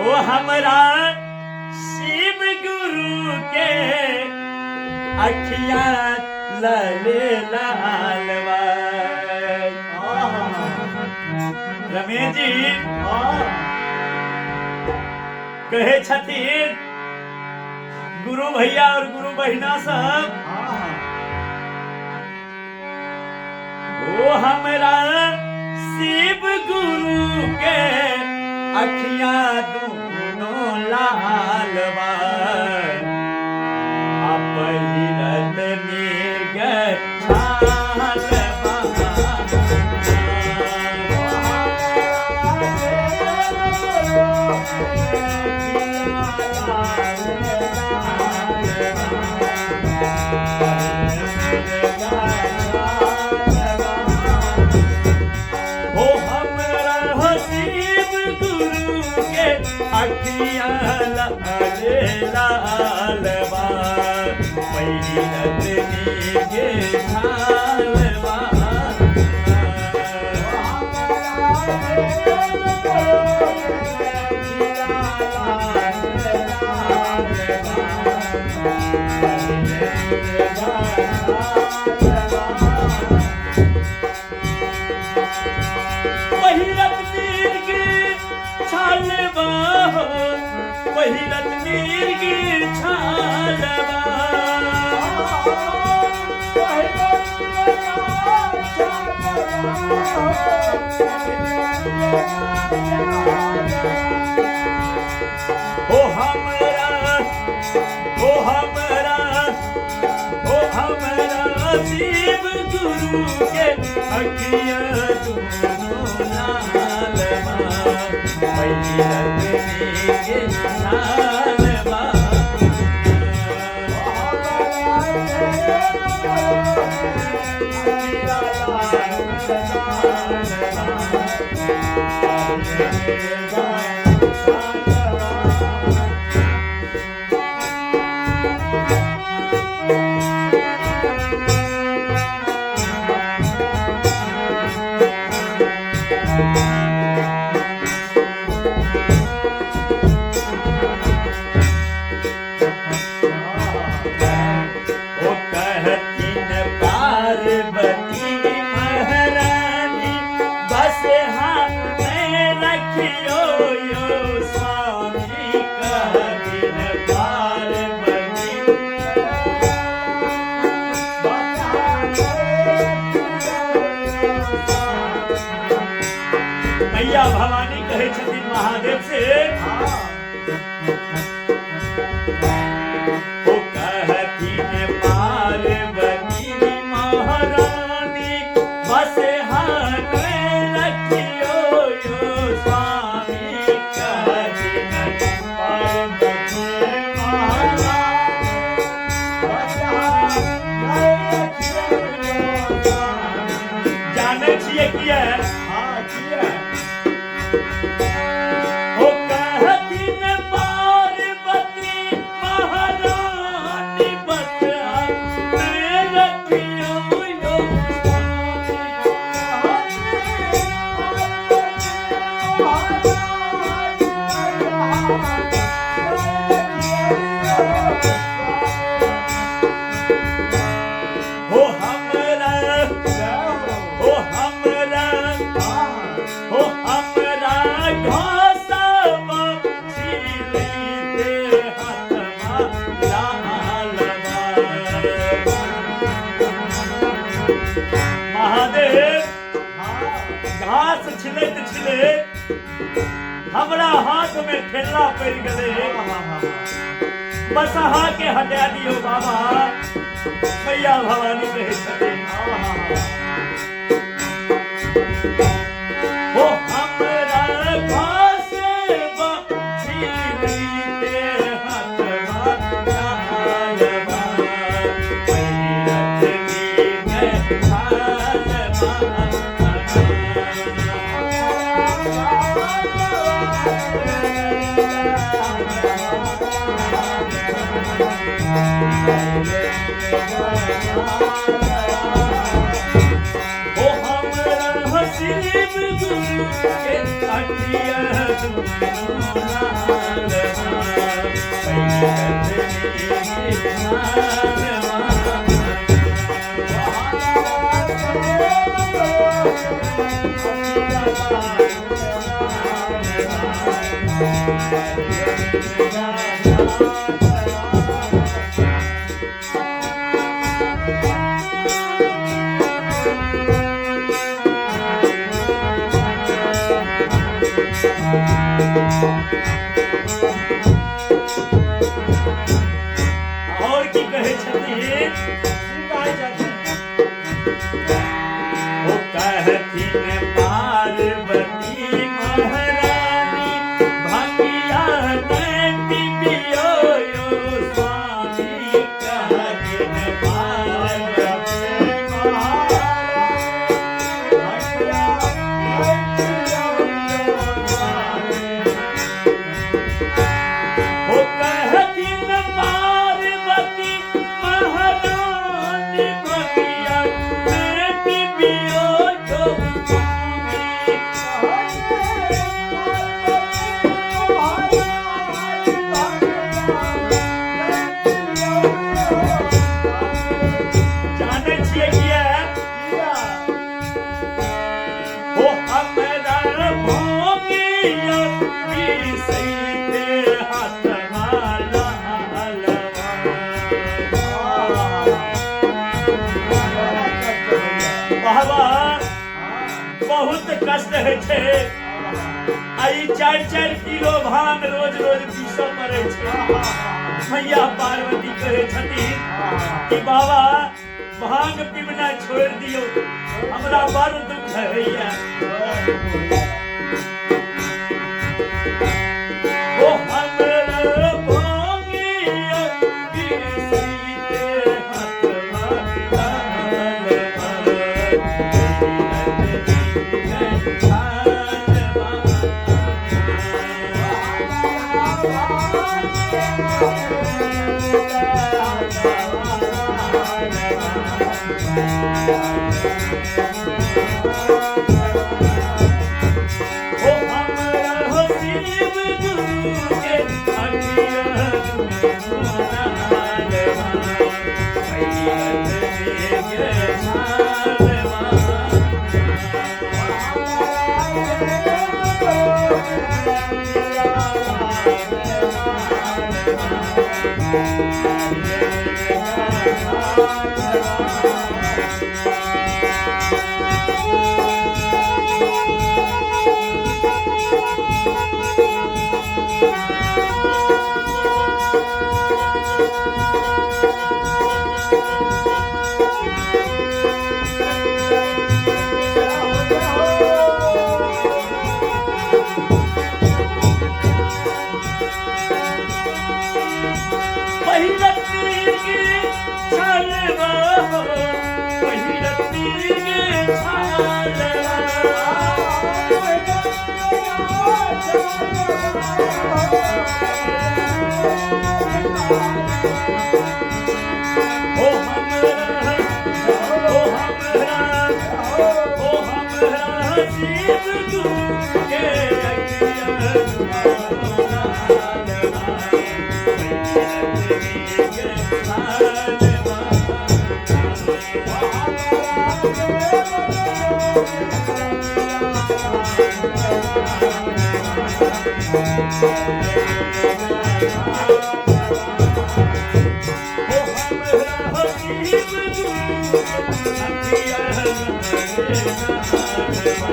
ओ हमरा शिव गुरु के अखिया लले लालवा। रमेश जी कहे छथिन गुरु भैया और गुरु बहिना सब, ओ हमरा शिव गुरु के अखिया दोनों लालवा, आ पहिरत मृग छालवा। हो हमरा शिव गुरु के अखिया लाले लालवा, पहिरत नीगे छालवा। पहिरत मिर्ग छालवा हो, पहिरत मिर्ग छालवा। ओ हमरा, ओ हमरा, ओ हमरा शिव गुरु के अखिया दोनों लालवा, पहिरत मिर्ग छालवा। ओ कहथिन पार्वती महारानी, बस हाथ में रखियो यो स्वामी। कहथिन पार्वती मैया भवानी कहै छथिन महादेव से, ओ कहथिन पार्वती महारानी, बस हाथ में रखियो यो स्वामी। कहथिन पार्वती महारानी, जानै छियै किया? ओ कहथिन पार्वती महारानी, बस में रखियो यो स्वामी। हो हमरा, हो हमरा, हो हमरा घासवा छिलैते हाथवा लालवा। महादेव घास छिलैत छिलैत हमरा हाथ में ठेला पड़ि गेलै, बसहा के हटा दियौ बाबा। मैया भवानी कहै छथिन, ओ हमरा घासवा छिलैते हाथवा लालवा, पहिरत मृग छालवा। ओ हमरा शिव गुरु के अखिया दुनू। छालवा। और की कहै छथिन? की कहै छथिन? ओ कहथिन पार्वती महारानी, भंगिया नहीं पिबियो यो स्वामी। कहथिन पार्वती ओ कहथिन पार्वती महारानी, भंगिया नहीं पिबियो यो स्वामी। जानै छियै किया? ओ हमरा भोगिया पीसैते हाथवा लालवा। बाबा, बहुत कष्ट होइ छै आ ई 4-4 किलो भांग रोज रोज पीसऽ पड़ै छै। मैया पार्वती कहै छथिन कि बाबा, भांग पीबना छोड़ि दियौ, हमरा बड़ दुख होइया। ओ हमरा भोगिया पीसैते हाथवा लालवा। ओ हमरा हो शिव गुरु के अखिया लालवा, पैरत के छालवा। पहिरत के छालवा हो, पहिरत के छालवा। ओ हमरा, ओ हमरा, ओ हमरा शिव गुरु के अखिया लालवा, पहिरत के छालवा। ओ हमरा शिव गुरु अखिया लालवा, पहिरत के छालवा।